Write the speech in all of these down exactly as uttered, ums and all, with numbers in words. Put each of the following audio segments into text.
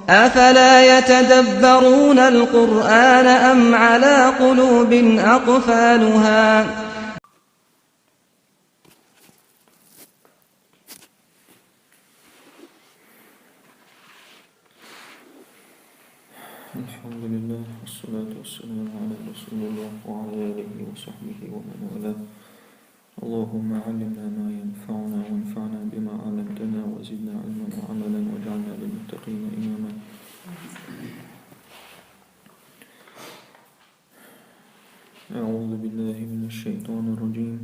أفلا يتدبرون القرآن أم على قلوب أقفالها؟ الحمد لله، والصلاة والسلام على رسول الله وعلى آله وصحبه ومن والاه. اللهم علمنا ما ينفعنا وانفعنا بما علمتنا وزدنا علما وعملا واجعلنا للمتقين إماما. أعوذ بالله من الشيطان الرجيم.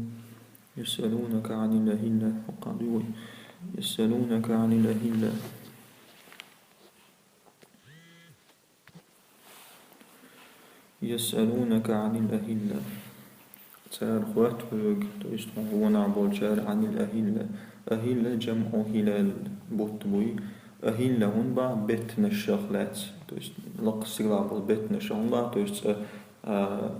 يسألونك عن الأهلة. يسألونك عن الأهلة. يسألونك عن الأهلة. Цара хотту хьоьга, то есть хьуна гонахь болчара, عن الأهلة. أهلة جمع هلال, бутт буй. أهلة хӀунда боху, беттанашах лаьцна. То есть лакхара стигалахь болу беттанашах хӀунда боху, то есть цкъа, а,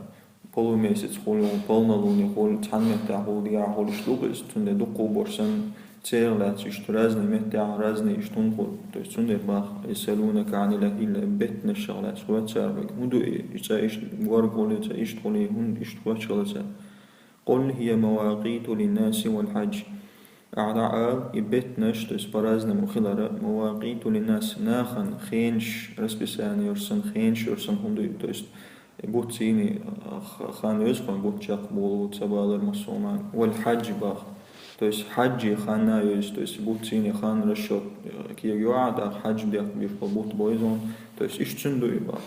полумесяц хуьлу, полнолуние хуьлу, цхьана меттехь хуьлу, дегӀахь хуьлу, иштта ду-кх иза, цундела дуккха а бара санна, церах лаьцна иштта разный меттехь, разный иштта хӀунда хуьлу. То есть цундела боху, يسألونك عن الأهلة, беттанашах лаьцна хотту цара хьоьга. ХӀун ду и, и цкъа иштта горга хуьлий, цкъа иштта хуьлий, хӀунда иштта хоттуш хилла цара. قل هي مواقيت للناس والحج. Ахьа дӀаала, и беттанаш, то есть по-разному хилар, مواقيت للناس, нахана хенаш, расписание йолуш санна, хенаш йолуш санна хӀунда ю, то есть и бутт цӀийне, а, х-, хан веза хьуна бутт чекхболу, ца балар массо а хӀума, والحج боху. То есть хьаьжжин хан а йовза, то есть бутт цӀийне хан расчёт, э, кегайо ахьа, тӀаккха хьаьжжа дехка беш болу бутт бойза хьуна, то есть иштта цуьнан ду и боху.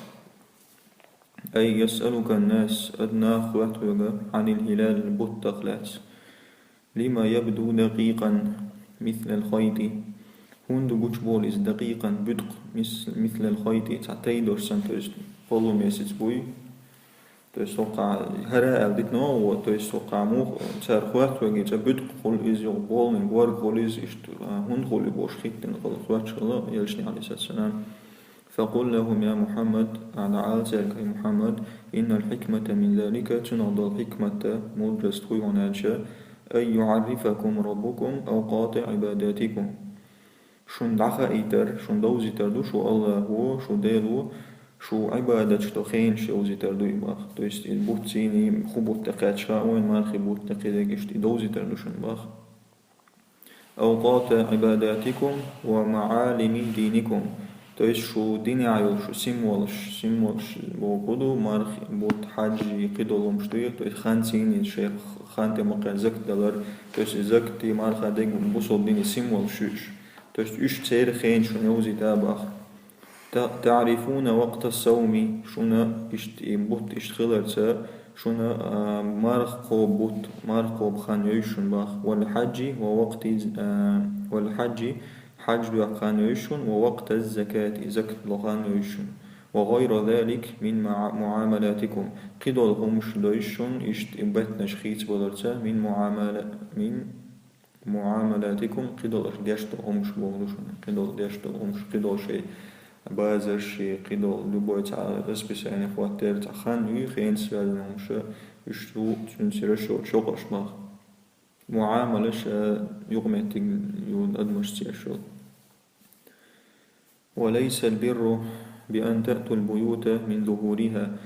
أي يسألك الناس, ада нах хотту хьоьга, عن الهلال, буттах лаьцна. لم يبدو دقيقا مثل الخيط. ХӀунда гучуболу иза دقيقا, буьткъа, мис-, مثل الخيط, цхьа тай долуш санна, то есть полумесяц буй. То есть хӀокхахь хӀара аьлла дитина ву, то есть хӀокхахь муха, цара хотту хьоьга, и цкъа буьткъа хуьлу иза, юха болу, горга хуьлу иза, иштта, а, хӀунда хуьлу и бохуш хӀиттина хилла, хоттуш хилла элчане, عليه الصلاة والسلام. فقل لهم يا محمد, ахьа дӀаала цаьрга, хӀай Мухьаммад, إن الحكمة من ذلك, цунах долу хьикмат, мудрость хӀун ю аьлча, أن يعرفكم ربكم أوقات عباداتكم. Шуна дӀахаийтар, шуна довзийтар ду шу АллахӀо, шу Дело, шу Ӏибадаташ до хенаш йовзийтар ду и боху. То есть и бутт цӀийне, хӀун бутт тӀекхаьчча хаьа вайна, мархин бутт тӀе кхидерг, иштта и довзийтар ду шуна боху. أوقات عباداتكم ومعالم دينكم. То есть шу динехь йолу шу символаш, символаш бохург ду, мархи, бутт, хьаьжжи, кхидолу хӀумаш дуй, то есть хан цӀийне шайн хан тӀе ма-кхаьчча закат далар, то есть и закат, и марха дерг бусалба динан символаш ю уьш. То есть уьш церан хенаш шуна йовзийта боху. Та-, تعرفون وقت الصوم, шуна иштта и бутт иштта хиларца, шуна, а, марха кхобу бутт, марха кхобу хан йовза шуна боху. والحج ووقت, а, والحج, хьаьж доккху хан йовза шуна, ووقت الزكاة, закат ло хан йовза шуна. وغير ذلك من مع-, معاملاتكم, кхидолу хӀумаш дойза шуна, иштта и беттанаш хийцабаларца, من معاملة-, من معاملاتكم, кхидолуш деш долу хӀумаш бохург ду шуна, кхидолу деш долу хӀумаш, кхидолу шайн базарш, кхидолу любой цхьа расписание хӀоттор, цхьа хан ю, хенца связанный хӀумаш, уьш ду цуьнца расчёташ йоккхуш боху. Муамалаш, а, юкъаметтиг ю адамашца еш йолу. وليس البر بأن تأتوا البيوت من ظهورها.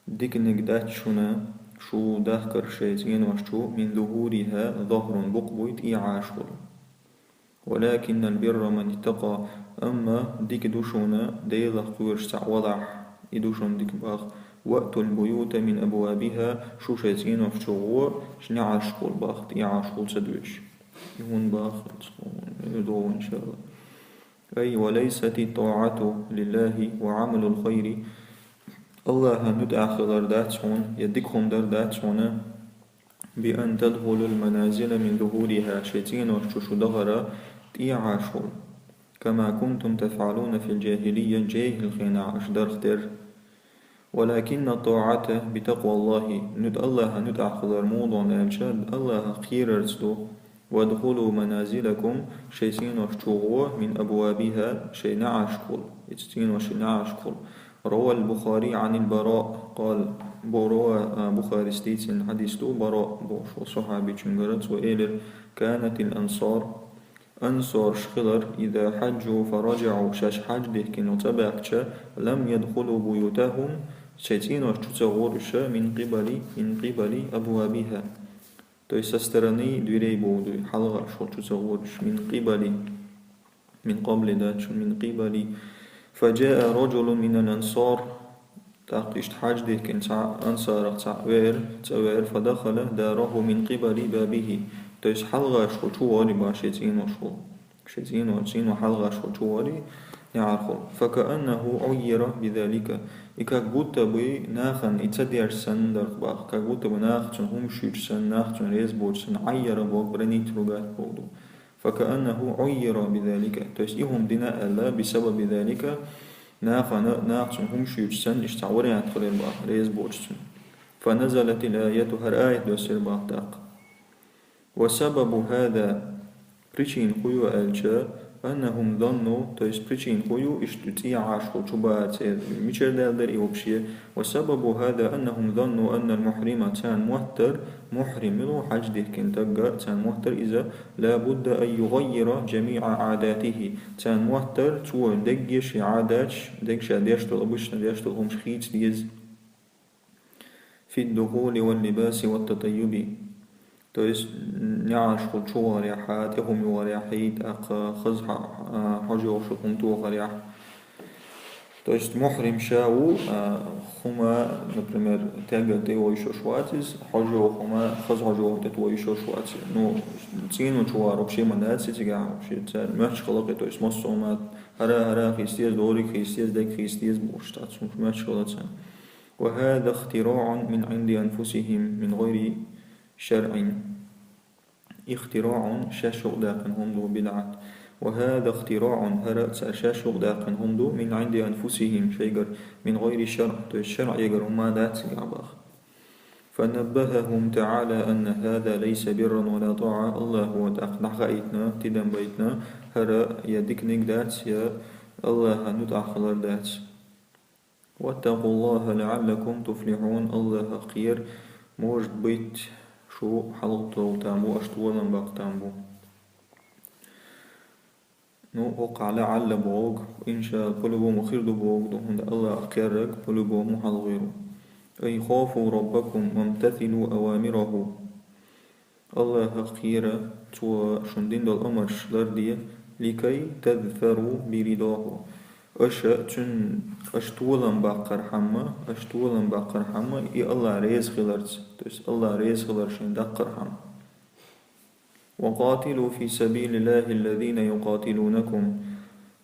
Диканиг дац шуна шу дахкар шайн цӀенош чу, من ظهورها, ظهر букъ буй, тӀехьашхула. ولكن البر من اتقى, амма дика ду шуна Делах кхоьруш цхьаъ валахь, и ду шуна дика боху. وأتوا البيوت من أبوابها, шу шайн цӀенош чу гӀо, шу неӀаршхула боху, тӀехьашхула ца доьшуш. И хӀунда боху, догӀу, иншаАллахӀ. أي وليست الطاعة لله وعمل الخير. АллахӀан муьтӀахь хилар дац хьуна, я дика хӀума дар дац хьуна, بأن تدخلوا المنازل من ظهورها, шайн цӀенош чу шу дахара тӀехьашхула. كما كنتم تفعلون في الجاهلية, жехӀил хенахь аша дарх дерг. ولكن الطاعة بتقوى الله, муьтӀ-, АллахӀан муьтӀахь хилар муха ду аьлча, АллахӀах кхерарца ду. وادخلوا منازلكم, шайн цӀенош чу гӀо, من أبوابها, шайн неӀаршкахула, и цӀеношан неӀаршкахула. روى البخاري عن البراء قال, бу-, روى, а, Бухарис дийцина хьадис ду, Бараъ бохуш волу сахьабичуьнгара, цо элира: كانت الأنصار, Ансараш хилар, إذا حجوا فرجعوا, шаьш хьаж дихкина цӀа баьхкача, لم يدخلوا بيوتهم, шоай цӀенош чу ца гӀор уж, من قبل, من قبل أبوابها. То есть со стороны дверей боху, хьалхашхула чу ца гӀор уж, من قبل, من قبل дац, من قبل. فجاء رجل من الأنصار, тӀаккха иштта хьаж дихкина цхьа ансарах цхьаъ веара, цӀа веара, فدخل داره من قبل بابه. То есть хьалхашхула чу гӀор бах шоай цӀеношхула. Шоай цӀено-, цӀено хьалхашхула чу гӀор, неӀархула. فكأنه عير بذلك. И как будто бы нахана и ца деш санна дар бах, как будто бы наха цунна хӀума шуьйцуш санна, наха цунна реза боцуш санна, عير боху, бранить ругать боху ду. فكأنه عير بذلك. То есть и хӀума дина аьлла, بسبب ذلك, нахана, наха цунна хӀума шуьйцуш санна, иштта цхьа вариант хилира бах, реза боцуш цунна. فنزلت الآية, хӀара аят доссийра бах тӀаккха. وسبب هذا, причина хӀун ю аьлча, أنهم ظنوا, то есть причина хӀун ю, иштта цӀе Ӏаш хӀу чу бац, э, мичара даьлла дара и вообще. وسبب هذا أنهم ظنوا أن المحرم, царна моттар, мухьрим мила ву, хьаж дихкина тагга, царна моттар иза, لا بد أن يغير جميع عاداته. Царна моттар, цо дегге шен Ӏадаташ, дегге ша деш долу, обычно деш долу хӀумаш хийца деза. في الدخول واللباس والتطيب. То есть, неӀаршхула чу вахарехьа, тӀехула юхарехьа, тӀаккха хаза хьо-, а, хьожа йохуш хӀума тохарехьа. То есть, мухьрим ша ву, а, хӀума, например, тегга тӀе вайшош вац иза, хьожа йоху хӀума, хаза хьожа йоху тӀе вайшош вац. Ну, цӀийнан чу вахар вообще ма дац и цигахь, вообще цара моьттуш хилла кхин, то есть, массо а хӀума хӀара, хӀара хийца деза, дориг хийца деза, дег хийца деза бохуш, цхьацца хӀумаш моьттуш хилла царна. وهذا اختراع من عند أنفسهم من غير شرع. اختراع, шаьш юкъадаьккхина хӀума ду, بدعة. وهذا اختراع, хӀара цара шаьш юкъадаьккхина хӀума ду, من عند أنفسهم, шайгара, من غير شرع, то есть шарӀегара хӀума дац цигахь бах. فنبههم تعالى أن هذا ليس برا ولا طاعة, АллахӀа тӀаккха дӀахаийтина, тидам байтина, хӀара я диканиг дац, я АллахӀан муьтӀахь хилар дац. واتقوا الله لعلكم تفلحون, АллахӀах кхера, может быть, шу хьалхатовла там бу, аша толам баккха там бу. Ну, хӀокхахь لعل бохург, иншаАллахӀ, по-любому хир ду бохург ду, хӀунда АллахӀах кхерарг по-любому хьалхавер ву. أي خافوا ربكم وامتثلوا أوامره. АллахӀах кхера, Цо шуна дина долу амарш ларде, لكي تظفروا برضاه. Аша цуьнан, аша толам баккхархьама, аша толам баккхархьама, и АллахӀ реза хиларца, то есть АллахӀ реза хилар шайна даккхархьама. وقاتلوا في سبيل الله الذين يقاتلونكم.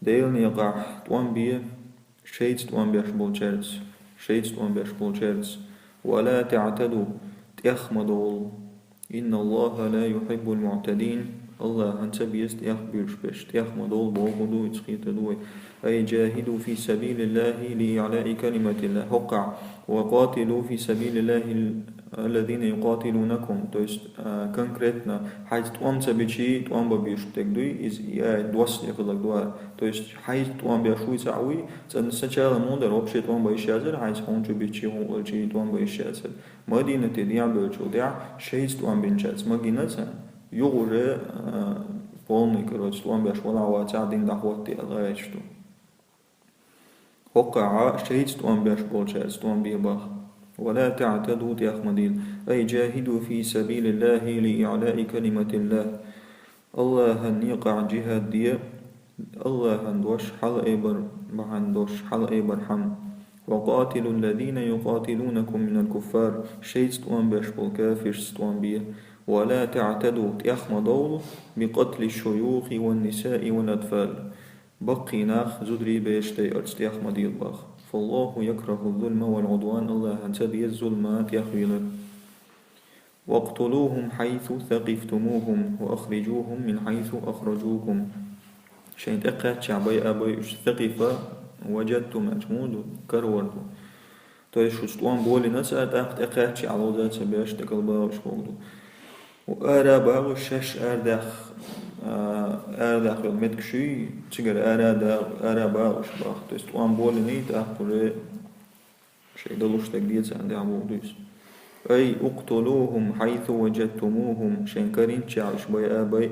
Делан некъахь тӀом бе шайца тӀом беш болчаьрца, шайца тӀом беш болчаьрца. ولا تعتدوا, тӀех ма довла. إن الله لا يحب المعتدين. АллахӀан ца беза тӀех буьйлуш берш, тӀех ма довла бохург ду, иза кхетар ду вай. أي جاهدوا في سبيل الله لإعلاء كلمة الله. ХӀокхахь, وقاتلوا في سبيل الله الذين يقاتلونكم. То есть, а, конкретно, хьайца тӀом ца бичий, тӀом бан безаш дерг дуй, иза и аят доссале хилларг ду хӀара. То есть, хьайца тӀом беш вуй, ца вуй, цӀена сначала муха дара, вообще тӀом бан йиш яцара, хьайца хьуна чу бичий, хьуна валчий тӀом бан йиш яцара. Мадинате дехьабевллачул тӀаьхьа шайца тӀом бинчаьрца ма гина царна. Юха уже, а, полный, короче, тӀом беш валахь вацахь, дин дӀахӀотта аьлла гӀерташ ду. ХӀокхахь шайца тӀом беш болчаьрца тӀом бе бах. ولا تعتدوا, тӀех ма дийла. أي جاهدوا في سبيل الله لإعلاء كلمة الله. АллахӀан некъахь джихӀад де, АллахӀан дош хьалаайбар бахьана дош хьалаайбархьама. وقاتلوا الذين يقاتلونكم من الكفار. Шайца тӀом беш болу кафиршца тӀом бе. ولا تعتدوا, тӀех ма довла, بقتل الشيوخ والنساء والأطفال. Баккхий нах, зударий, бераш дайарца тӀех ма дийла бах. فالله يكره الظلم والعدوان, АллахӀан ца деза зулма, тӀехвийлар. واقتلوهم حيث ثقفتموهم وأخرجوهم من حيث أخرجوكم. Шайна тӀекхаьчча байа а байа уьш, ثقفة, وجدتم аьлча муха ду, карор ду. То есть шуьца тӀом болийна цара, тӀаккха тӀекхаьчча ловза ца беш, декъала багӀаш бохург ду. Ара багӀаш шаьш арадаьхна, а, арадаьхна йолу меттигаш юй, цигара ара да-, ара багӀаш бах. То есть тӀом болийний, тӀаккха уже шайн далуш дерг де царна, дехьа бохург ду иза. أي اقتلوهم حيث وجدتموهم, шайна карийначчахь уьш байа а байа,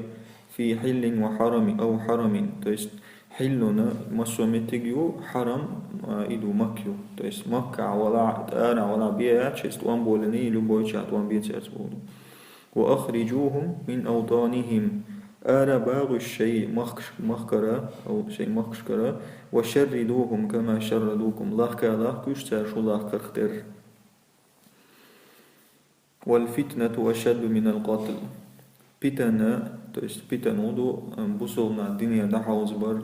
في في حل وحرم أو حرم. То есть, хиллуна массо а меттиг ю, хьарам, а, и ду Макка ю. То есть, Макка вала, ара вала бе яц, шайца тӀом болийна, любой ча тӀом бе церца боху. وأخرجوهم من أوطانهم. Ара багӀа уьш шай махкаш-, махкара, ау, шай махкашкара, وشردوهم كما شردوكم. Лахка лахка уьш цара шу лахкарх тера. والفتنة أشد من القتل. Питана, то есть питана ду, ам, бусулба нах динера дӀахьовзабар,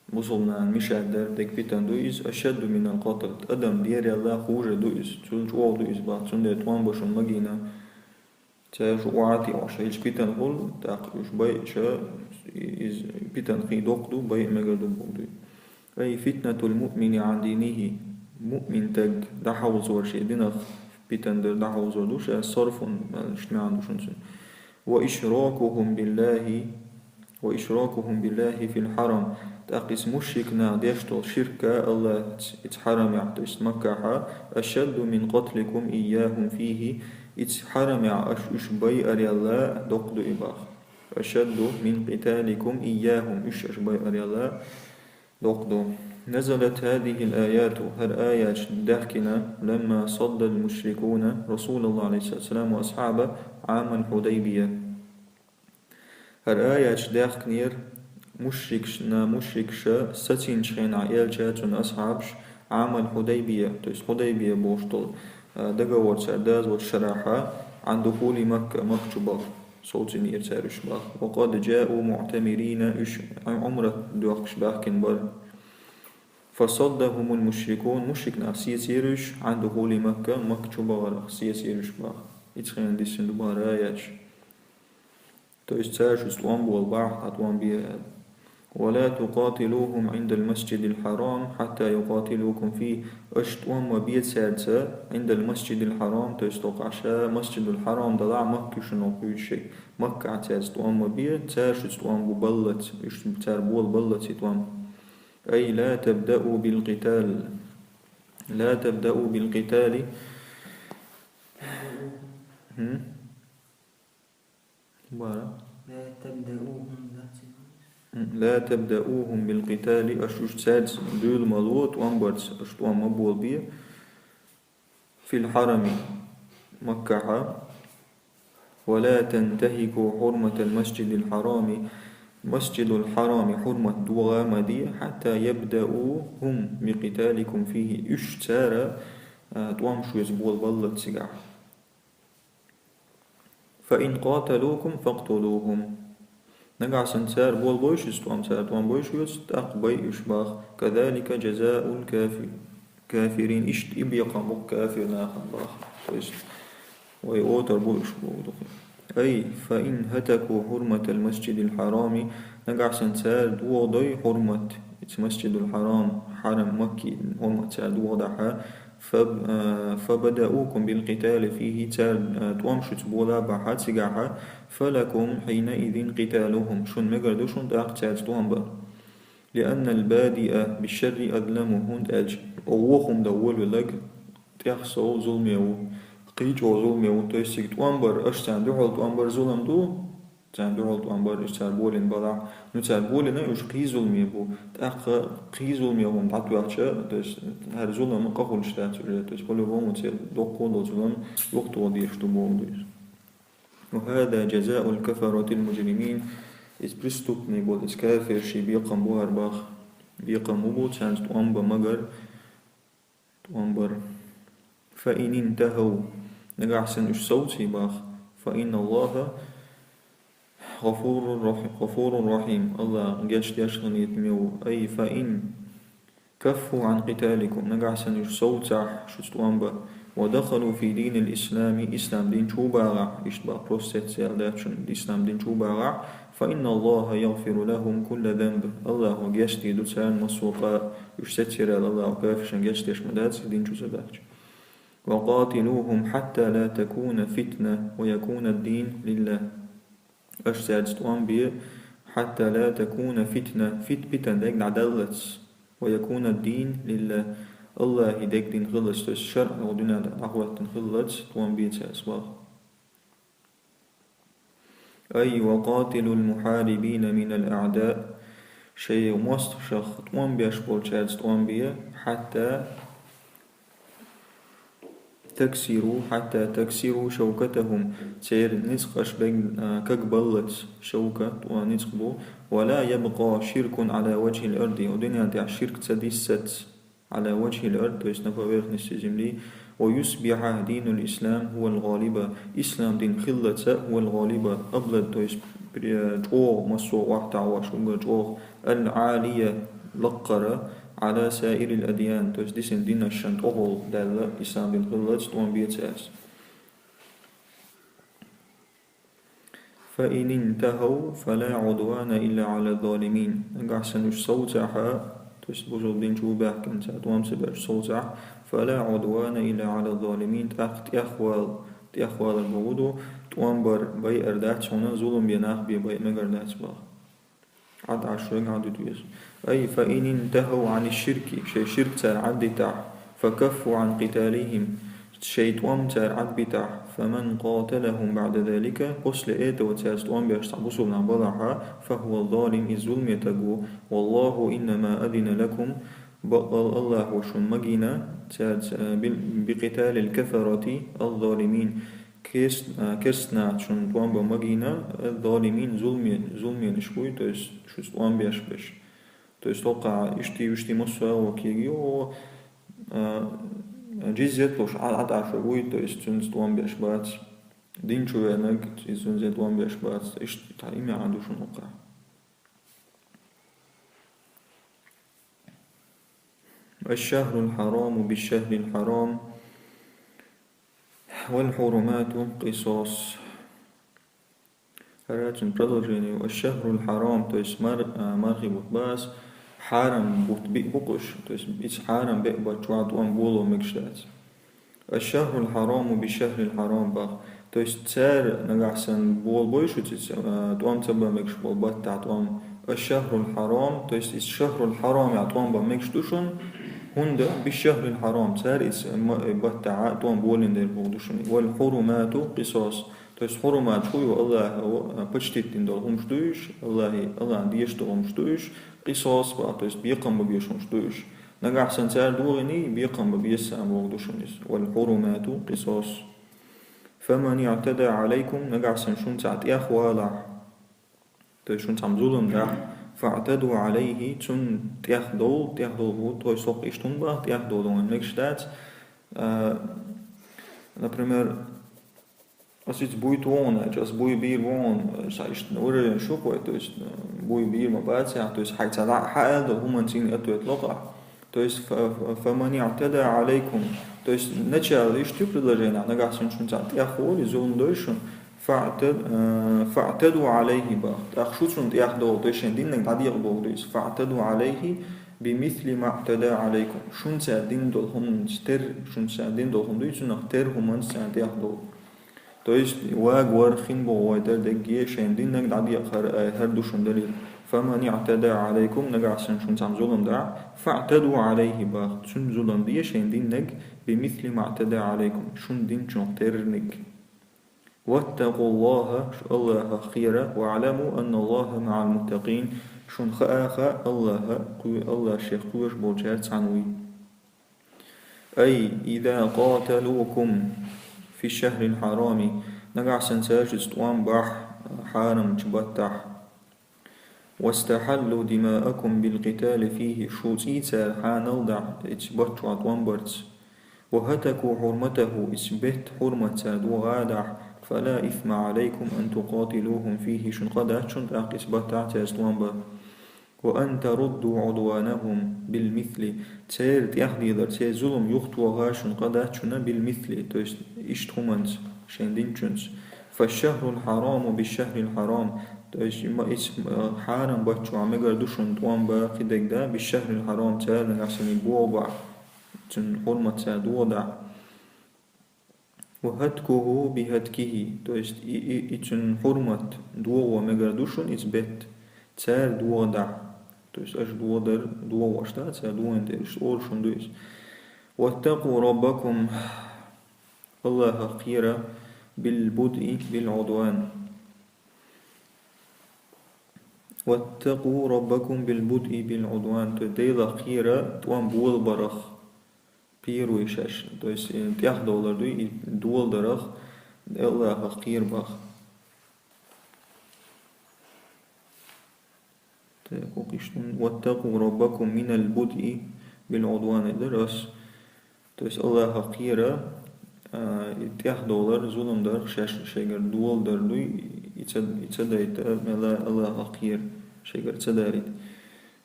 бусулба нах мешать дар, дерг питана ду иза, أشد من القتل. Адам дерригла хуже ду иза, цул чӀогӀа ду иза бах, цундела тӀом бан шуна магийна. Цара шу охьатӀе ош, хӀинца питана хуьлу, тӀаккха уьш байъича, иза питана хи доккха ду, байъа мегар ду боху дуй. أي فتنة المؤمن عن دينه. Муъмин стаг дӀахьовзор шен динах питана дар дӀахьовзор ду ша, صرف, аьлла, иштта маьӀна ду шуна цуьнан. وإشراكهم بالله، وإشراكهم بالله في الحرم. ТӀаккха иза мушрик нах деш долу ширк АллахӀца, иза хьарамехь, то есть Маккахьа, أشد من قتلكم إياهم فيه. Иза хьарамехь аша уьш байарал доккха ду и бах. أشد من قتالكم إياهم. Уьш аша байарал доккха ду. نزلت هذه الآيات. ХӀара аяташ даьхкина, لما صد المشركون رسول الله عليه الصلاة والسلام وأصحابه عام الحديبية. ХӀара аяташ даьхкинера мушрикаш-, на мушрикаша сацийначу хенахь элча а, цуьнан асхьабаш, عام الحديبية, то есть Худайбия бохуш долу, а, договор цара даза волчу шарахь, عن دخول مكة, Макка чу баха. Совцийнера цара уьш баха. وقد جاءوا معتمرين, уьш Ӏумрат доьхкуш баьхкина бара. فصدهم المشركون, мушрик нах сецийра уьш, عن دخول مكة, Макка чу бахарах сецийра уьш баха. Ицкъена диссина ду бара аяташ. То есть цара шуьца тӀом болабахь, хьан тӀом бе аьлла. ولا تقاتلوهم عند المسجد الحرام حتى يقاتلوكم فيه. Аша тӀом ма бе цаьрца عند المسجد الحرام, то есть тӀаккха ша Масджидул Хьарам далахь, Макка ю шуна кхуьйсуш шайга. Маккахь цаьрца тӀом ма бе, цара шуьца тӀом бу баллалц, уьш цара болабаллалц и тӀом. أي لا تبدأوا بالقتال. لا تبدأوا بالقتال. ХӀм? Бара. لا تبدأوهم, да, цигахь. ХӀм. لا تبدأوهم بالقتال, аша уьш цаьрца дуьйла ма ло, тӀом барца, аша тӀом ма болабе. في الحرم, Маккахьа. ولا تنتهكوا حرمة المسجد الحرام. Масджидул Хьарами хьурмат догӀа ма де, حتى يبدأوا هم بقتالكم فيه. Уьш цара, а, тӀом шуьца болабаллалц цигахь. فإن قاتلوكم فاقتلوهم. Нагахь санна цара болабой шуьца тӀом, цара тӀом бой шуьца, тӀаккха бай уьш баха. كذلك جزاء الكافر-, الكافرين. Иштта и бекхам бу кафир нахана баха. То есть, вай отар бу уьш боху дукха. أي فإن هتكوا حرمة المسجد الحرام. Нагахь санна цара догӀадой хьурмат, иза Масджидул Хьарам, Хьарам Макки хьурмат цара догӀадахь, فب-, а, فبدأوكم بالقتال فيه, цара, а, тӀом шуьца болабахь цигахь, فلكم حينئذ قتالهم, шуна мегар ду шуна тӀаккха цаьрца тӀом бан. لأن البادئ بالشر أظلم, хӀунда аьлча, воху хӀума дан волавелларг тӀех сов зуламе ву, кхин чӀогӀа зуламе ву, то есть цига тӀом бар, аша царна дуьхьал тӀом бар зулам ду, царна дуьхьал тӀом бар, уьш цара болийна балахь. Ну, цара болийна уьш кхин зуламе бу. ТӀаккха кхин зуламе хӀума дӀатоьхча, то есть хӀара зулам къа хуьлуш дац уже, то есть по-любому церан доккха долу зулам юхатоха дезаш ду боху ду иза. وهذا جزاء الكفرة المجرمين. Иза преступный болу, иза кафиршийн бекхам бу хӀара баха. Бекхам бу бу, царна тӀом бан магар, тӀом бар. فإن انتهوا. Нагахь санна уьш совций баха. فإن الله غفور رح-, غفور رحيم. АллахӀ гечдеш, хинайтаме ву. أي فإن كفوا عن قتالكم. Нагахь санна уьш совцахь шуьца тӀом бан. ودخلوا في دين الإسلام. Ислам дин чу багӀахь, иштта баха, просто сеццаьлла дац шуна, ислам дин чу багӀахь. فإن الله يغفر لهم كل ذنب. АллахӀа гечдийр ду царна массо а къа, уьш сеццаьлла АллахӀа кафиршна гечдеш ма дац, дин чу ца баьхча. وقاتلوهم حتى لا تكون فتنة ويكون الدين لله. Аша цаьрца тӀом бе, حتى لا تكون فتنة, фит-, питана дерг дӀадаллалц, ويكون الدين لله, АллахӀан дерг дина хилалц, то есть шарӀ дуьнен тӀехь дӀахӀоьттина хилалц, тӀом бе цаьрца баха. أي وقاتلوا المحاربين من الأعداء, шайн мостагӀашах тӀом беш болчаьрца тӀом бе, حتى تكسروا, حتى تكسروا شوكتهم, церан ницкъаш бег-, а, кагбаллалц, шовка, тӀом ницкъ бу, ولا يبقى شرك على وجه الأرض, укх дунен тӀа ширк ца диссалц, على وجه الأرض, то есть на поверхности земли, ويصبح دين الإسلام هو الغالب, ислам дин хилалц, هو الغالب, أبلد, то есть при-, чӀоагӀа массо а вахтахь ваш уггар чӀоагӀа, العالي, лакхара, على سائر الأديان, то есть дисина динашна тӀехула даьлла ислам дин хилалц тӀом бе цаьрца. فإن انتهوا فلا عدوان إلا على الظالمين. Нагахь санна уж совцахь, то есть бусалба дин чу баьхкина цара тӀом ца беш совцахь, فلا عدوان إلا على الظالمين, тӀаккха тӀехвала, тӀехвалар бохург ду, тӀом бар байар дац хьуна, зулам бе нах бе байа мегар дац боху. Ӏад Ӏаш вега Ӏад виту веза. أي فإن انتهوا عن الشرك, шайн ширк цара Ӏаддитахь, فكفوا عن قتالهم, шайн тӀом цара Ӏадбитахь, فمن قاتلهم بعد ذلك, после этого цаьрца тӀом беш цхьа бусалба нах балахь, فهو ظالم, иза зуламе таг ву, والله إنما أذن لكم, бакъ-, Аллахо шуна магийна, цаьрца, э, بال-, بقتال الكفرة الظالمين, керст-, а, керста нахаца шуна тӀом бан магийна, الظالمين, зуламе-, зуламенаш буй, то есть шуьца тӀом беш берш. То есть хӀокхахь иштта, иштта массо а кегийо, а, джизьят луш, Ӏа-, Ӏад Ӏаш вуй, то есть цуьнца тӀом беш бац. Дин чу веанарг, иза цуьнца тӀом беш бац. Иштта цхьа имя Ӏад ду шуна хӀокхахь. الشهر الحرام بالشهر الحرام والحرمات قصاص. ХӀара цуьнан продолжение ю. الشهر الحرام, то есть мар-, а, мархий бутт бац, хьарам бутт биъ бу-кх уьш, то есть иза хьарам беа бутт чохь тӀом боло мегаш дац. الشهر الحرام بالشهر الحرام боху. То есть цара нагахь санна болабой шуьца, а, тӀом ца бан мегаш болу баттахь тӀом. الشهر الحرام, то есть иза шахрул хьарам яхь тӀом бан мегаш ду шуна, хӀунда بالشهر الحرام, цара иза ма-, баттахь тӀом болийна дерг бохург ду шуна. والحرمات قصاص. То есть хьурумат хӀу ю Аллахо, а, почтить дина долу хӀумаш ду уьш, Аллахе, Аллахна дезаш долу хӀумаш ду уьш, къисос боху, то есть бекхам бан безаш хӀумаш ду уьш. Нагахь санна цара дохийний, бекхам бан беза сан бохург ду шуна иза. والحرمات قصاص. فمن اعتدى عليكم, нагахь санна шуна цхьа тӀехвалахь, то есть шуна цхьамма зулам дахь, فاعتدوا عليه, цунна тӀехдовла, тӀехдовла бу, то есть хӀокху иштта хӀума боху, тӀехдовла вайн мегаш дац. А, например, ас иза буй тохана аьлча, ас буй бийр вон, сан иштта выражение шу кхой, то есть, э, буй бийр ма бацахь, то есть хьайн цхьа дӀа хьан аьлла долу хӀуманца йина ответ ло-кх ахь. То есть, фа-, фа-, فمن اعتدى عليكم, то есть начало иштта ю предложение, нагахь санна шуна цхьа тӀехволий, зулам дой шуна, фаъта-, э, فاعتدوا عليه боху. ТӀаккха шу цунна тӀехдовла, то есть шайн диннарг дӀадекъа бохург ду иза. فاعتدوا عليه بمثل ما اعتدى عليكم. Шуна цара дина долу хӀуманца тера, шуна цара дина долу хӀума дуй, цунах тера хӀуманца царна тӀехдовла. То есть вагор, хин боху вай тӀера дегге, шайн диннарг дӀадекъа хӀара, э, хӀара ду шуна далил. فمن اعتدى عليكم, нагахь санна шуна цхьамма зулам дахь, فاعتدوا عليه боху, цунна зулам де шайн диннарг, بمثل ما اعتدى عليكم, шуна динчух терраниг. واتقوا الله, шу Аллахах кхера, واعلموا أن الله مع المتقين, шуна хаа-хаа Аллаха кхо-, Аллах шех кхоьруш болчаьрца цхьаьна вуй. أي إذا قاتلوكم في الشهر الحرام, нагахь санна цара шуьца тӀом бахь хьарамчу баттахь. واستحلوا دماءكم بالقتال فيه, шу цӀий цара хьанал дахь, эцу баттахь тӀом барца. وهتكوا حرمته, эцу беттан хьурмат цара дохадахь, فلا إثم عليكم أن تقاتلوهم فيه, шуна къа дац шуна тӀаккха эцу баттахь цаьрца тӀом бан. وأن تردوا عدوانهم بالمثل, церан тӀехделар, церан зулам юхатоха шуна къа дац шуна بالمثل, то есть иштта хӀуманца, шайн динчуьнца. فالشهر الحرام بالشهر الحرام, то есть ма-, эцу, э, хьарам баттахь мегар ду шуна тӀом бан кхидерг да, بالشهر الحرام, цара нагахь санна боху бахь, цуьнан хьурмат цара дохадахь. وهتكه بهتكه, то есть и, и, и цуьнан хьурмат дохо мегар ду шуна иза бетта, цара дохадахь. То есть аша дохадар дохош да, цара дохийна дерш, ора шуна ду иза. واتقوا ربكم, Аллахах кхера, بالبدء بالعدوان. واتقوا ربكم بالبطء بالعدوان, то есть Делах кхера тӀом болабарах, первый шаьш, то есть, э, тӀехдовлар дуй, и доладарах, Аллахах кхера бах. Так, укх иштта, واتقوا ربكم من البطء بالعدوان, дар ас. То есть Аллахах кхера, а, и тӀехдовлар, зулам дарах шаьш, шайгара доладар дуй, и ца, и ца дайта, мела Аллахах кхера, шайгара ца дарийта.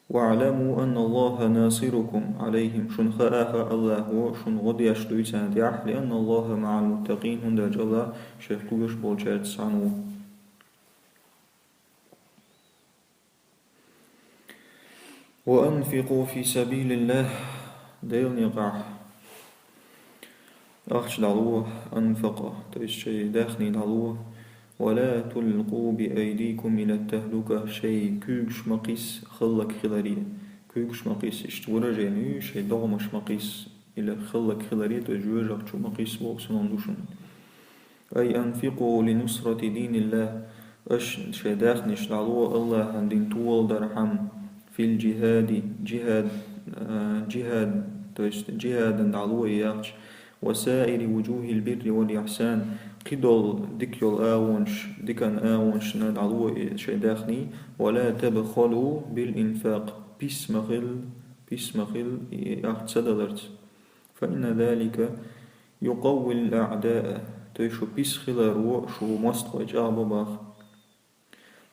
واعلموا أن الله ناصركم عليهم. Шуна хааха, Аллахо шуна гӀо деш дуй царна тӀехь, لأن الله مع المتقين, хӀунда аьлча Аллах шайх кугаш болчаьрца цхьана ву. وأنفقوا في سبيل الله, Делан некъахь ахча дӀало, أنفق, то есть шайн даьхни дӀало, ولا تلقوا بأيديكم إلى التهلكة, шайн куьйгаш ма кхисса хӀаллакьхиларе. Куьйгаш ма кхисса, иштта выражени ю, шайн догӀмаш ма кхисса, или хӀаллакьхиларе, то есть жоьжахати чу ма кхисса боху санна ду шуна. أي أنفقوا لنصرة دين الله, аша шайн даьхнаш дӀало Аллахьан дин тохалдархьама, في الجهاد, джихӀад, а, джихӀад, то есть джихӀадан дӀало яхча, وسائر وجوه البر والإحسان, кхидолу дика йолу агӀонаш, дикан агӀонашна дӀало и шайн даьхни, ولا تبخلوا بالإنفاق, пис ма хила, пис ма хила и ахча ца даларца. فإن ذلك يقوي الأعداء, то есть шу пис хиларо шу мостагӀий чӀагӀбо бах.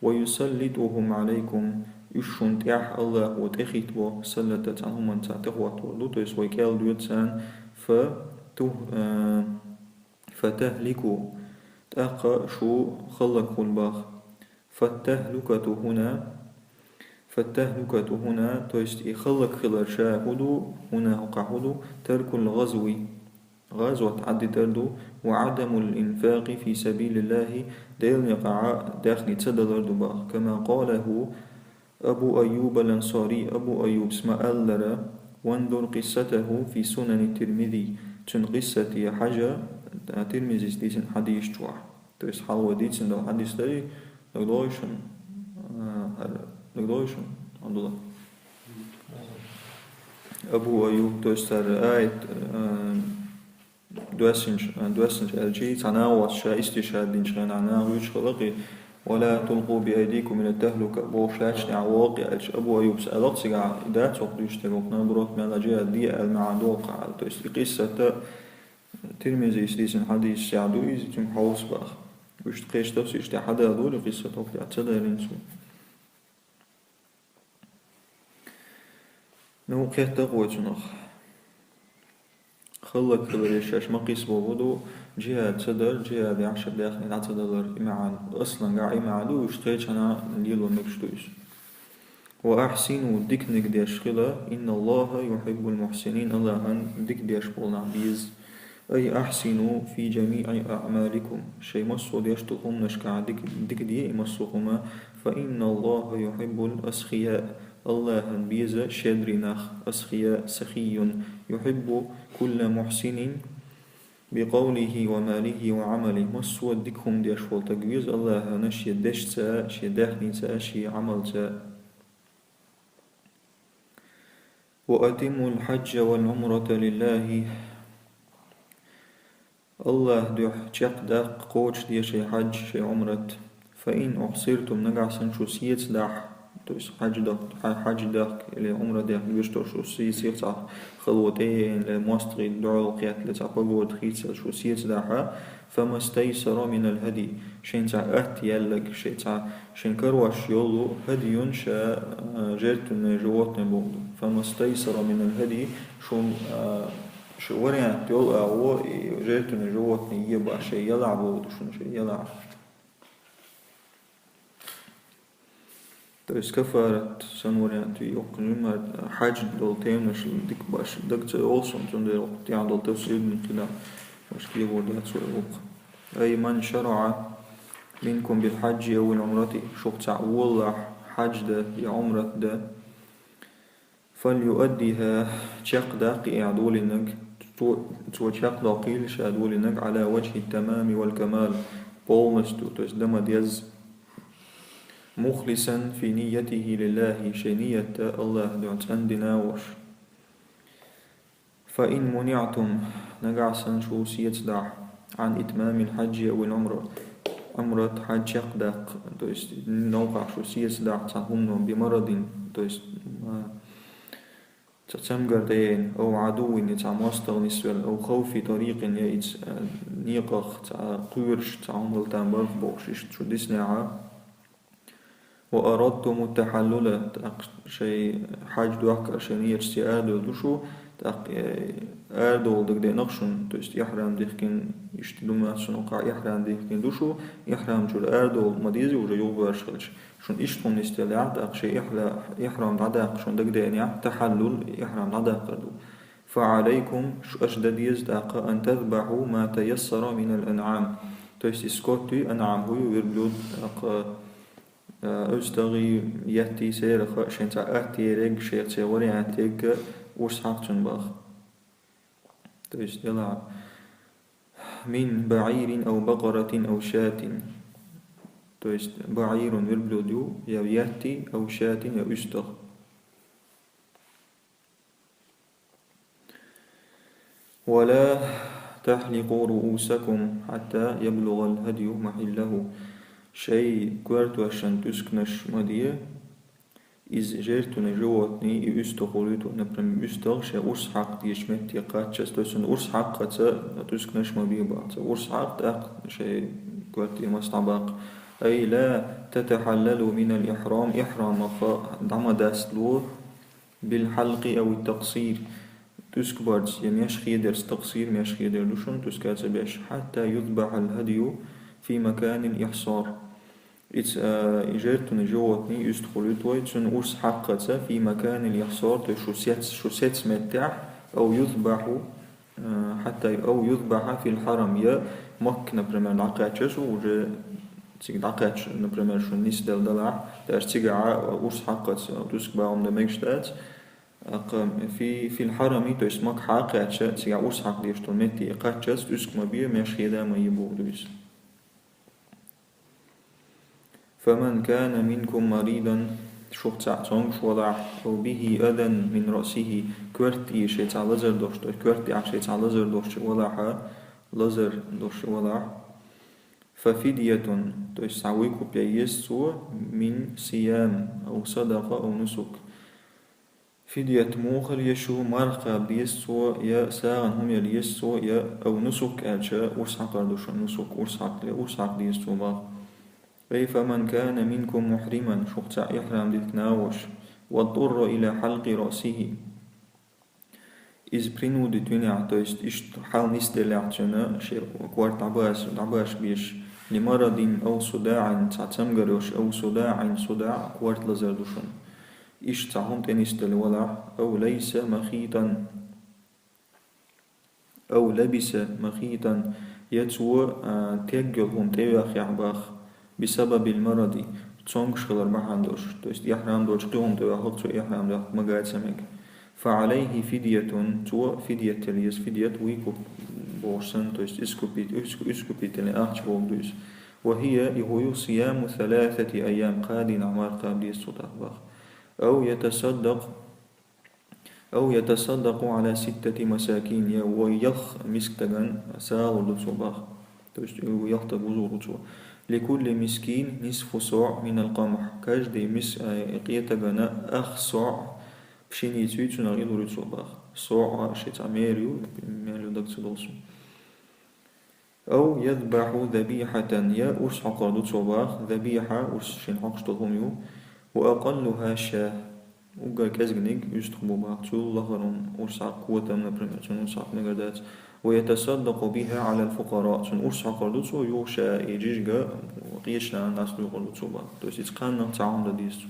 ويسلطهم عليكم, уьш шуна тӀехь Аллахо тӀехӀиттабо, саллата цхьана хӀуманца тӀехӀоттор ду, то есть вай кӀел доьду царна, фа тух-, а, فتهلكوا, тӀаккха шу хӀаллакьхур бах. فالتهلكة هنا, فالتهلكة هنا, то есть и хӀаллакьхилар ша хӀун ду, هنا хӀокхахь хӀун ду, ترك الغزو, гӀазот Ӏадитар ду, وعدم الإنفاق في سبيل الله, Делан некъахь даьхни ца далар ду бах. كما قاله أبو أيوب الأنصاري, Абу Айюбас ма-аллара, وانظر قصته في سنن الترمذي, цуьнан къиссате хьажа, Тирмизис дийцина хьадисаш чохь. То есть хьалха вай дийцина долу хьадис дарий, дагадогӀий шуна? А, хӀара, дагадогӀий шуна, Абдулла? Абу Айюб, то есть хӀара аят, а, доьссинчу, а, доьссинчу аьлчий, цхьа нагӀост ша истишхӀад динчу хенахь нагӀа вуьйцуш хилла кхин, ولا تلقوا بأيديكم إلى التهلكة бохуш лаьтташ тӀехь вогӀу кхин аьлча, Абу Айюбас аьлла-кх цигахь, и дац хӀокху дуьйцуш дерг, хӀокху наоборот, мел а джихӀад де аьлла маьӀна догӀу-кх аьлла. То есть и къиссата Тирмизис дийцина хьадисехь ду иза, цуьнга хьовса бах. Уьш кхечу тафсираш тӀехь хьадалора и къиссат, хӀокху тӀехь ца далийна цо. Ну, кхетта-кх вай цунах. ХӀаллакьхиларе шаьш ма кхисса бохург ду, джихӀад ца дар, джихӀадехь шайн даьхни дӀа ца далар, и маьӀна. Аслангахь и маьӀна ду, уьш кхечанхьа лело мегаш ду иза. وأحسنوا, диканиг деш хила, إن الله يحب المحسنين, Аллахьан дика деш болу нах беза. أي أحسنوا في جميع أعمالكم, шайн массо а деш долу хӀуманашкахь дика, дика де и массо а хӀума, فإن الله يحب الأسخياء, Аллахьан беза щедрый нах, أسخياء, سخي, يحب كل محسن بقوله وماله وعمله, массо а дика хӀума деш волу стаг веза Аллахьана шен дешца, шен даьхница, шен Ӏамалца. وأتموا الحج والعمرة لله, Аллахьан дуьхьа чекхдаккха, кхочушде шайн хьаьж, шайн Ӏумрат. فإن أحصرتم, нагахь санна шу сецадахь, то есть хьаьж дак-, хьа-, хьаьж даккха или Ӏумра даккха, вуьш долу шу се-, сеца цхьа хало тӀе а яьлла, мостагӀий дуьхьал кхетта, цхьа погода хийцалла шу сецадахь, فما استيسر من الهدي, шайн цхьа атта яьлларг, шайн цхьа, шайн карош йолу хӀадйун ша, а, жертвенное животное бохург ду. فما استيسر من الهدي, шун, а, шу вариант йолу агӀо, и жертвенное животное ебаш шайн ялахь бохург ду шуна, шайн ялахь. То есть кафарат санна вариант ю, хӀокху жимма хьаьж долу теманаш дика баш даг ца йолу суна, цундела хӀокху тӀехь долу тафсир дина кхидӀа, баш кхиор дац вай хӀокху. أي من شرع منكم بالحج أو العمرة, шух цхьаъ воллахь хьаьж дан я Ӏумрат дан, فليؤدها, чекхдаккха и долийнарг, цо, цо чекхдоккхийла ша долийнарг, على وجه التمام والكمال, полностью, то есть дан ма-дезза. مخلصا في نيته لله, шайн ният АллахӀа дуьхьа цӀена дина волуш. فإن منعتم, нагахь санна шу сеца дахь, عن إتمام الحج أو العمرة, Ӏумрат, хьаьж чекхдаккха, то есть новкъахь шу сеца дахь цхьана хӀумано, بمرض, то есть, а, цхьа цамгар тӀеяйна, أو عدو, я цхьа мостагӀа нисвелла, أو خوف طريق, я иза, а, некъах цхьа кхоьруш, цхьа хӀума хила там барх бохуш, иштта шу диснехь, وأردتم التحلل, тӀаккха шайн хьаьж дохкар шайн нияташца арадевлла ду шу, тӀаккха, э, арадовла дагадеанах шуна, то есть ихьрам дихкина, иштта ду моьтту суна, кхузахь ихьрам дихкина ду шу, ихьрам чуьра арадовла ма дезий уже юхабоьрзуш хилча. Шуна иштта хӀума нисделлехь, тӀаккха шайн ихьла-, ихьрам дӀадаккха шуна дагадеанехь, تحلل, ихьрам дӀадаккхар ду. فعليكم, шу, аша дан деза тӀаккха, أن تذبحوا ما تيسر من الأنعام. То есть и скот ю, анӀам хӀу ю, верблюд, тӀаккха, а, уьстагӀий, етти, церах шайн цхьа атта ерг, шех цхьа вариант ерг, урс хьакха цунна боху. То есть, делахь, من بعير أو بقرة أو شاة. То есть, بعير верблюд ю, я етти, أو شاة, я уьстагӀ. ولا تحلقوا رؤوسكم حتى يبلغ الهدي محله. Шайн коьртошна тӀуьсканаш ма де, из жертвенный животный, и уьстагӀ хуьлуьйту, например, уьстагӀ шайн урс хьакха дезачу метте кхаччалц, то есть цунна урс хьакхаца тӀуьсканаш ма бе боху. Цо урс хьакха, тӀаккха шайн коьрте масса дӀабаккха. أي لا تتحللوا من الإحرام, ихьрамах дӀа ма дастало, بالحلق أو التقصير, тӀуьскабарца, я меш хедарца, такъсир меш хедар ду шуна, тӀуьска ца беш, حتى يذبح الهدي في مكان الإحصار. Иза, а, и жертвенный животный, уьстагӀ хуьлуьйту вай, цунна урс хьакхаца, في مكان الإحصار, то есть шу сец-, шу сецна меттехь, أو يذبح, а, حتى, أو يذبح في الحرم, я Макка, например, дӀакхаьчча шу, уже цига дӀакхаьчча, например, шуна нисделла делахь, даже цигахь урс хьакхаца тӀуьска бахьана дан мегаш дац, тӀаккха في, في الحرم, то есть Маккахьа кхаьчча, цигахь урс хьакха дезаш долу метте кхаччалц тӀуьска ма бе, меш хеда ма е бохург ду иза. فمن كان منكم مريضا, шух цхьаъ цомгуш валахь, أو به أذى من رأسه, коьрта тӀе шен цхьа лазар долуш, то есть коьрта тӀехь шен цхьа лазар долуш валахь, лазар долуш валахь, ففدية, то есть цхьа выкуп ян еза цо, من صيام أو صدقة أو نسك. Фидият муха яр ю, марха кхаба деза цо, я сагӀина хӀума яр еза цо, я, أو نسك аьлча, урс хьакхар ду шуна, нусук, урс хьакхале, урс хьакха деза цо боху. أي فمن كان منكم محرما, шух цхьаъ ихьрам дитина волуш, واضطر إلى حلق رأسه. Иза принудить винехь, то есть иштта хьал нисделлехь цуьнан, шен корта дӀабаш-, дӀабаш безаш, لمرض أو صداع, цхьа цамгар йолуш, أو صداع, صداع, корта лазар ду шуна. Иштта цхьа хӀума тӀе нисделла валахь, أو ليس مخيطا, أو لبس مخيطا, я цо, а, тегга йолу хӀума тӀейоьхнехь боху, بسبب المرض, цомгуш хилар бахьана долуш, то есть ихьрам долчу кхин хӀума тӀейоьхна цо, ихьрам дохка мага ца мега. فعليه فدية, цо фидият ян еза, фидият выкуп бохуш санна, то есть искупить-, иску-, искупительный ахча бохург ду иза. وهي, и хӀу ю, صيام ثلاثة أيام, кхаа дийнахь марха кхаба деза цо тӀаккха боху. أو يتصدق, أو يتصدق على ستة مساكين, я вай ялх мискачун сагӀа лур ду цо боху. То есть ялх стаг вузур ву цо. لكل مسكين نصف صاع من القمح. Каждый мис-, э, къе стагана ах соӀ пшеница ю, цунах и лур ю цо боху. СоӀ шен цхьа мера ю, мел ю дага ца долу суна. أو يذبح ذبيحة, я урс хьокхур ду цо боху, ذبيحة, урс шена хьокхуш долу хӀума ю, وأقلها شاة, уггар кӀезганиг уьстагӀ бу боху, цул лахара хӀума урс хьакха котам, например, цунна урс хьакха мегар дац, ويتصدق بها على الفقراء, цунна урс хьокхур ду цо, юха ша и жижиг къечу нахана дӀасадуьйхур ду цо боху. То есть иза кханнах цхьа хӀума дан деза цо.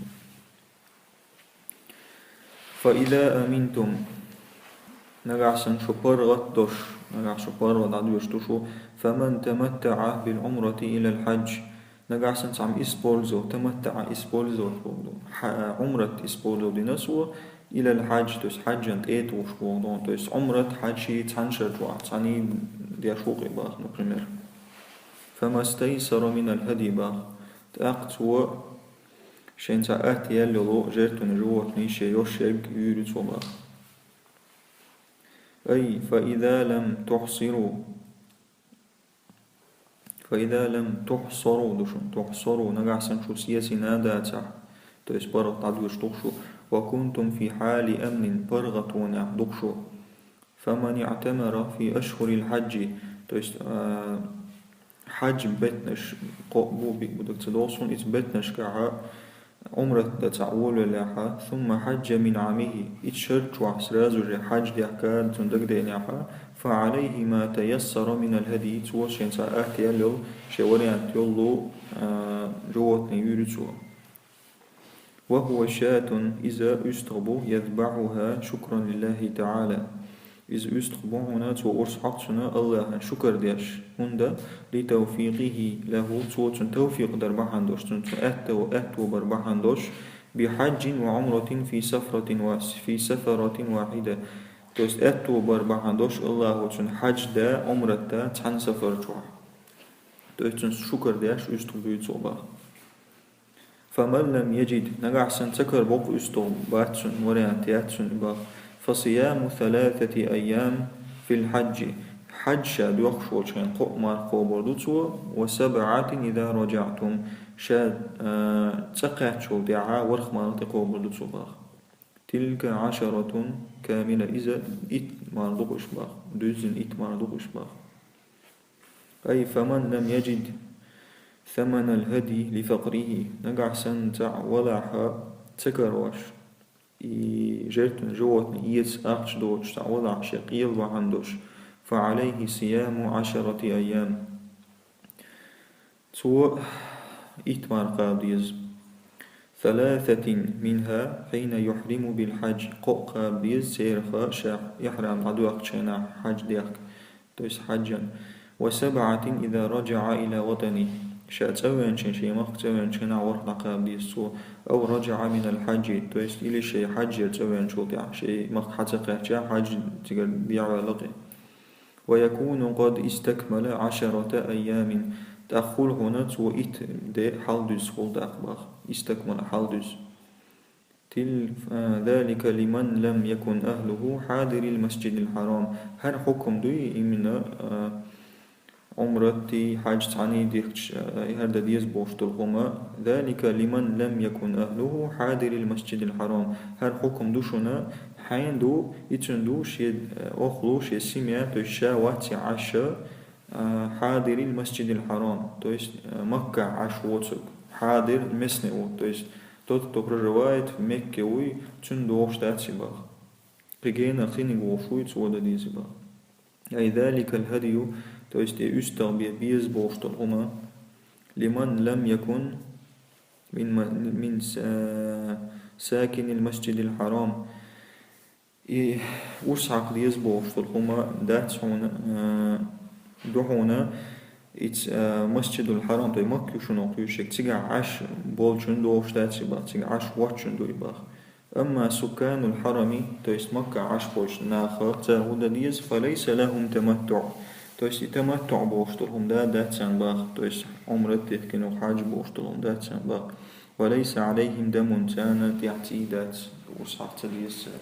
فإذا أمنتم, нагахь санна шу паргӀат долуш, нагахь шу паргӀат дӀадоьдуш ду шу, فمن تمتع بالعمرة إلى الحج, нагахь санна цхьамма использовать, таматтаӀа использовать бохург ду, хьа-, Ӏумрат использовать дина цо, إلى الحج, то есть хьаьжан тӀе тухуш бохург ду, то есть Ӏумрат, хьаьж шиъ цхьана шарчохь, цхьаний деш ву кхин боху, например. فما استيسر من الهدي боху. ТӀаккха цо Шен цхьа атта яьлла йолу жертвенный животный шен йош ерг юьйр ю цо бах. Ай, фа иза лам тухсиру. Фа иза лам тухсару ду шуна. Тухсару, нагахь санна шу сесийна дацахь. То есть паргӀат дӀадоьдуш ду-кх шу. Ва кунтум фи хьали амнин, паргӀатонехь ду-кх шу. Фаман иътамара фи ашхурил хьаджи, то есть, а, хьаджан беттанаш кхоъ бу, биъ бу, дага ца догӀу суна, иза беттанашкахьа Ӏумрат дан цхьаъ волавеллехьа, сумма хьаджа мин Ӏамихи, итт шар чохь сразу же хьадж дехка цунна дагадеънехьа, фа Ӏалайхи ма таяссара минал хьадий, цо шен цхьа атта яьлла йолу, шен вариант йолу, а, животный юьйр ю цо. Ва хува шатун, иза уьстагӀ бу, язбахьуха шукран лиллахи таӀала. Иза уьстагӀ бу хьуна, цо урс хьокху цунна Аллахьан шукар деш, хӀунда, ли тавфикъихи лаху, цо цунна тавфикъ дар бахьана долуш, цунна цу аьтто, аьтто бар бахьана долуш, би хьаджин ва Ӏумратин фи сафратин ва, фи сафаратин вахьида. То есть аьтто бар бахьана долуш Аллахьо цунна хьадж да, Ӏумрат да цхьана сафар чохь. То есть цунна шукар деш уьстагӀ буьйцу бах. Фаман лам яджид, нагахь санна ца карабо-кх уьстагӀ, бац цунна, вариант яц цунна и бах. Фа сияму саласати айям фил хьаджи. Хьадж ша доьхуш волчу хенахь кхоъ марха кхобур ду цо, ва сабъатин иза раджаътум. Ша, а, цӀа кхаьччул тӀаьхьа ворхӀ марха тӀе кхобур ду цо бах. Тилка Ӏашаратун камила. Иза итт марха ду-кх уьш бах. Дуьззина итт марха ду-кх уьш бах. Ай, фаман лам яджид саманал хьадий ли факърихи. Нагахь санна цхьаъ валахьа ца карош, и жертвенный животный эца ахча доцуш цхьаъ валахьа шен къел бахьана долуш, фа Ӏалайхи сияму Ӏашарати айям. Цо итт марха кхаба деза. Саласатин минха хьина юхьриму бил хьадж. Кхоъ кхаба деза церах ша ихьрам дӀадоьхкучу хенахь хьадж дехка. То есть хьаджан. Ва сабъатин иза раджаъа ила ватани. Ша цӀа веанчу, шен махка цӀа веанчу хенахь ворхӀ дӀакхаба деза цо. Ав раджаъа минал хьаджи. То есть или шен хьаджера цӀа веанчул тӀаьхьа, шен махка хьа ца кхаьчча, хьадж цигара дехьаваьлла кхин. Ва якуну къад истакмала Ӏашарата айямин. ТӀаккха хуьлу хьуна цо итт де хьалдуьзна хуьлу тӀаккха бах. Истакмала хьалдуьзна. Тил-, а, залика лиман лам якун ахлуху хьадирил масджидил хьарам. ХӀара хьукам дуй именно, а, Ӏумрати хьадж цхьаьний дихкаш, а, и хӀара дан деза бохуш долу хӀума. Залика лиман лам якун ахлуху хьадирил масджидил хьарам. ХӀара хьукам ду шуна, хьенан ду, ицун ду шен, а, охлу, шен семья, то есть ша вац и Ӏаш, а, хьадирил масджидил хьарам, то есть, а, Маккахь Ӏаш воцург. Хьадир местный ву, то есть тот, кто проживает в Мекке вуй, цуьнан догӀуш дац и бах. Кхин гена хиниг волуш вуй, цо дан деза и бах. Ай заликал хадию, то есть и уьстагӀ бе беза бохуш долу хӀума. Лиман лам якун мин ма-, мин са-, сакинил масджидил хьарам. И урс хьакха деза бохуш долу хӀума дац хьуна, а, ду хьуна, иц, а, Масджидул Хьарам, то есть Макка ю шуна кхуьйшург, цигахь Ӏаш болчун догӀуш дац и бах, цига Ӏаш воцчун ду и бах. Амма сукканул хьарами, то есть Макка Ӏаш болчу наха, цара хӀун дан деза, фа лайса лахум таматтуъ. То есть и таматтуъ бохуш долу хӀума да дац царна бах, то есть Ӏумрат дихкина, хьадж бохуш долу хӀума дац царна бах. Ва лайса Ӏалайхим дамун, царна тӀехь цӀий дац, урс хьакха ца деза цара.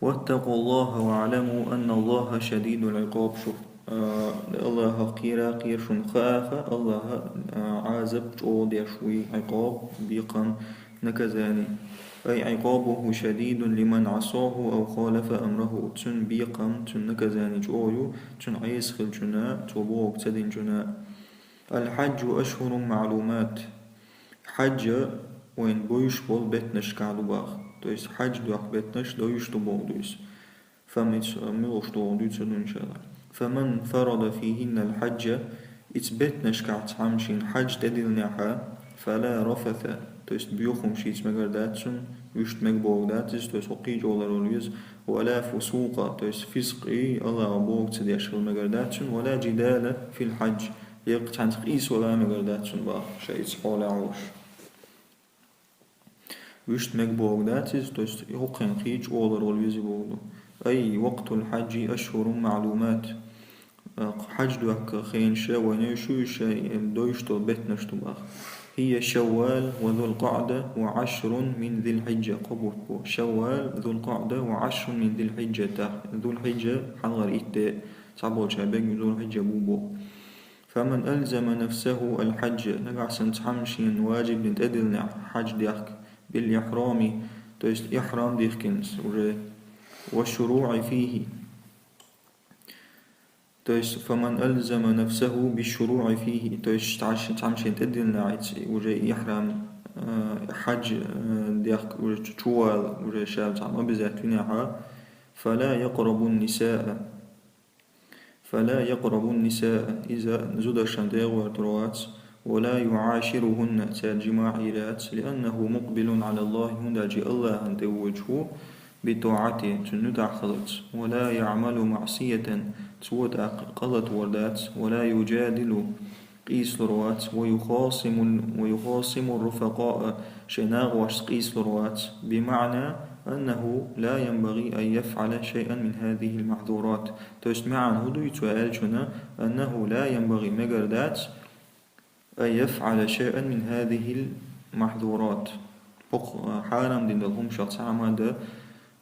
Ваттакъуллаха ва Ӏламу анналлаха шадидул Ӏикъаб. Шу, а, Аллахах кхера, кхера шуна хааха, Аллаха, а, Ӏазап чӀогӀа деш вуй, Ӏикъаб, бекхам, наказание. Ай Ӏикъабуху шадидун лиман Ӏасаху ав халафа амраху. Цуьнан бекхам, цуьнан наказание чӀогӀа ю, цуьнан Ӏеса хилчунна, цо бохург ца динчунна. Аль-хьаджу ашхурун маълумат. Хьадж вайн буьйш болу беттанашкахь ду бах. То есть хьадж дохку беттанаш дуьйш ду боху дуьйцу. Фаман, муьлш догӀу дуьйцу, иншалла. Фаман фарада фихинна аль-хьаджа, иц беттанашкахь цхьамма шена хьадж тӀедиллинехьа, фала рафаса, то есть боьхамаш йийца мегар дац цунна, вуьшта мега боху дац иза, то есть хӀокхий чӀогӀа ларвала веза, вала фусукъа, то есть фискъ и, Аллаха бохург ца деш хила мегар дац цунна, вала джидала фил хьадж, я кхин цхьаьнца къийса вала мегар дац цунна бах, ша ица хьолехь волуш. Вуьшта мега бохург дац иза, то есть хӀокхуьнан хий чӀогӀа ларвала веза бохург ду. Ай вакътул хьаджи ашхурун маълумат. Э, хьаж дохка хенаш вайна шу иша, э, дойш долу беттанаш ду бах. هي شوال وذو القعدة وعشر من ذي الحجة. Кхо бутт бу. Шаввал, Зулкъаъда ва Ӏашрун мин Зулхьиджа тӀехь. Зулхьиджа хьалхара итт де, цхьаболчара бегу Зулхьиджа бу боху. فمن ألزم نفسه الحج. Нагахь санна цхьамма шена важиб дина тӀедиллинехь хьаж дехка, بالإحرام, то есть ихьрам дихкинца уже, والشروع فيه. То есть, فمن ألزم نفسه بالشروع فيه, то есть, цхьа-, цхьамма шена тӀедиллинехь уже ихьрам, э, хьаж, э, дехка уже чу-, чувала, уже ша цхьамма обязательно винехь, فلا يقرب النساء. فلا يقرب النساء, иза зударшна тӀе а гӀертар вац, ولا يعاشرهن, цаьрца жимаӀ йийр яц, لأنه مقبل على الله, хӀунда аьлча Аллахьан тӀе воьдуш ву, بطاعته, цуьнан муьтӀахь хиларца, ولا يعمل معصية, цо тӀаккха къа латор дац, ولا يجادل, къийсалур вац, ويخاصم، ويخاصم الرفقاء, шен накъосташца къийсалур вац, بمعنى أنه لا ينبغي أن يفعل شيئا من هذه المحظورات. То есть маьӀна хӀун ду цо аьллачун, أنه لا ينبغي, мегар дац, أن يفعل شيئا من هذه المحظورات. ХӀокху, а, хьарам дина долу хӀуманех цхьа хӀума дан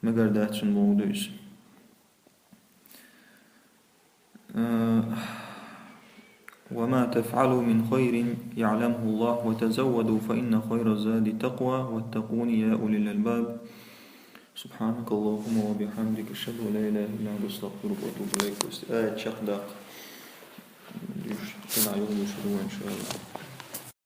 мегар дац цунна бохург ду иза. Э, وما تفعلوا من خير يعلمه الله وتزودوا فإن خير الزاد التقوى واتقون يا أولي الألباب. سبحانك اللهم وبحمدك، أشهد أن لا إله إلا أنت، أستغفرك وأتوب إليك. Аят чекхдаккха. Дуьйш, тана юха дуьйш ду, иншаллахӀ.